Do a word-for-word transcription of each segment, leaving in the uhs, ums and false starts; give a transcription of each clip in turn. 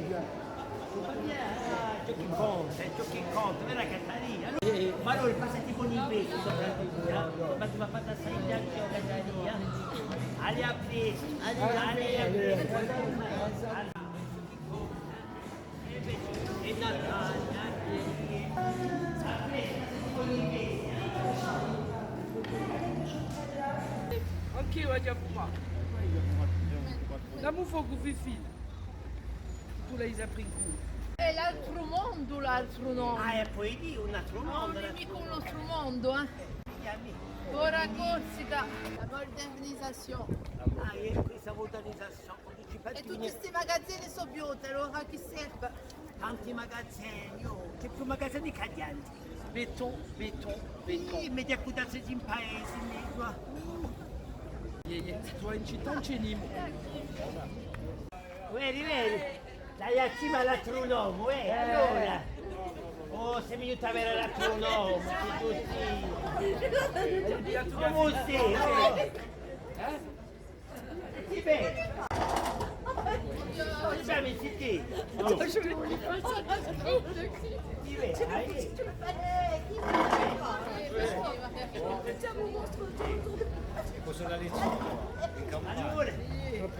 Ciò chì conta, hè ciò chì conta, vera Catarina? Ma allora, passati boni pezzi, soprattuttu, eh? Ma ti m'hai fattu assai piacè, Catarina. Allez, à prestu, allez, à prestu. Anch'eiu aghju à fumà. Dammi un focu, Fifì. Tù l'hai sempre in culu. Hè l'altru mondu, l'altru nome. Ah, è po dì un altru mondu. Nò, ùn hè micca un altru mondu, eh. Ora Corsica, la modernisazione. Ah, è questa modernisazione. È tutti sti magazini sò vioti, allora chì serve? Tanti magazini, oh, chì più magazini chè ghjente. Béton, béton, béton. Sì, megliu chè quì in paese, megliu. Iè, iè, quì in cità ùn ci n'hè nimu. Vedi, vedi? Dai, a cima l'altru nomu, eh, allora. Oh, sè venutu à vede l'altru nomu, chì tù sì. Cumu sì, oh? Ti vedi? Ti vedi, ti vedi? Ti vedi? Cosa la lezione? Allora,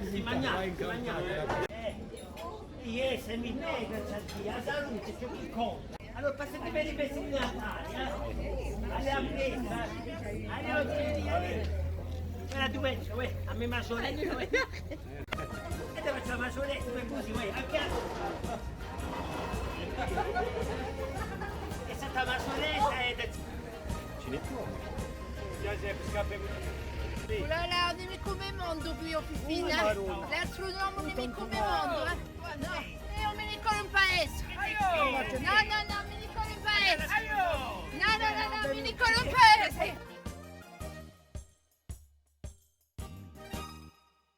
si mangia, si mangia. Eh, iè, sè mi mette, a salute, ciò chì conta. Allora, passate bè i pezzi di Natale, eh? Allez, à prestu, eh? Allez, oggi, allez. Bella dumenica, uè, à me masoletta, uè. È ti facciu a masoletta, per così, uè, à casa. È stata masoletta, eh, da... Ci n'hè più. Già, sempre scappa. Oh là là, ùn hè micca u me mondu quì, o Fifina, eh? L'altru nomu ùn hè micca u me mondu, eh? Nò, eiu mi ne corru in paese. Nò, nò, nò, mi ne corru in paese.